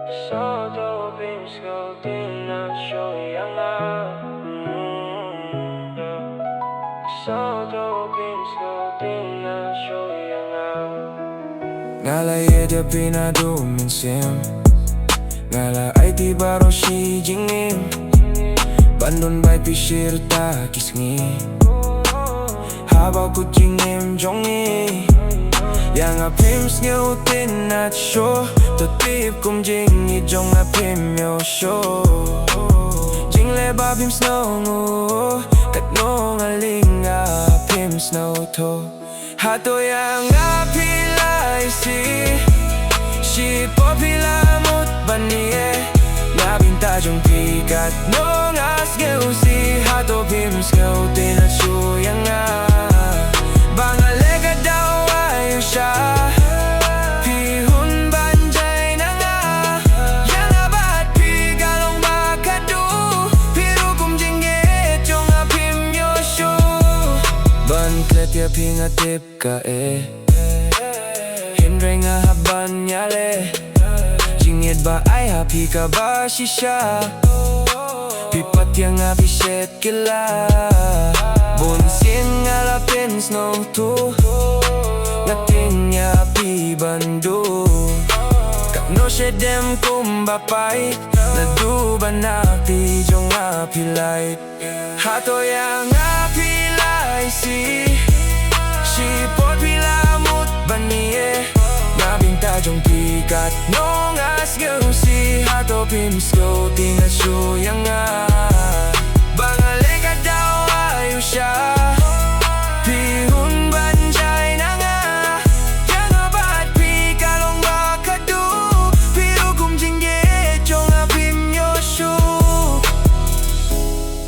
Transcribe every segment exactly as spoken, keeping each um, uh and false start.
Soto pim sngewthuh na shu ïa nga. Mm, yeah. Soto pim sngewthuh na shu ïa nga. Nga la ïeit ïa phi naduh mynsiem. Nga la aiti baroh shi jingim ban don bad phi shirta ki sngi. Haba kut jingim jong ngi, ïa nga phim sngewthuh na shu. To tip kum jingïeit jong nga phim ïoh shuh. Jingleh ba phim sngewnguh, katno nga ling nga phim sngewthuh. Hato ïa nga phi la isih, shipor phi la mut ban ïeh. Na bynta jong phi katno nga sngewsih. Hato phim sngewthuh na shu ïa nga ba nga leh ka daw ayu sha. Phi hun ban jai na nga, ïa nga bad phi ka long ba khatduh. Phi ruh kum jingïeit jong nga phim ïoh shuh. Ban klet ïa phi nga tip ka eh. Hynrei nga hap ban ïaleh. Jingïeit ba ai ha phi kaba shisha. Phi pat ïa nga phi shet kylla. Bun sien nga la pynsngewthuh. Nga tieng ïa phi ban duh. Katno shadem kumba pait. Naduh ba na phi jong nga phi lait. Hato ïa nga phi la isih, shipor phi la mut ban ïeh. Na bynta jong phi katno nga sngewsih. Hato phim sngewthuh na shu ïa nga ba nga leh ka daw ayu sha. Phi hun ban jai na nga, ïa nga bad phi ka long ba khatduh. Phi ruh kum jingïeit jong nga phim ïoh shuh.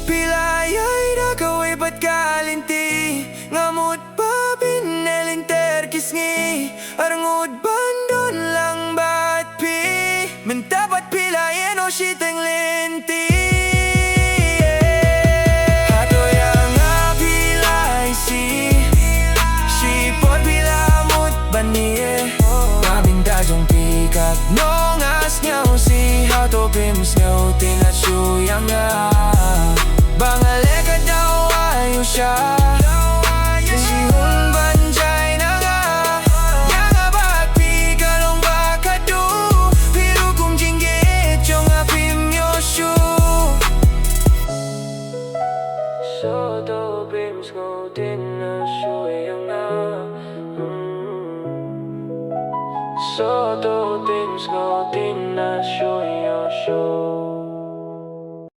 Phi la ïai da kawei pat ka lynti, nga mut ba phin ïai lynter ki sngi. Arngut ban don lang bad phi, mynta pat phi la ïeh noh shiteng lynti. Hato ïa nga phi la isih, shipor phi la mut ban ïeh. Na bynta jong phi katno nga sngewsih. Hato phim sngewthuh na shu ïa nga ba nga leh ka daw ayu sha. Phi hun ban jai na nga, ïa nga bad phi ka long ba khatduh. Phi ruh kum jingïeit jong nga phim ïoh shuh. Soto phim sngewthuh na shu ïa nga. Hmm. Soto phim sngewthuh na shu ïoh shuh.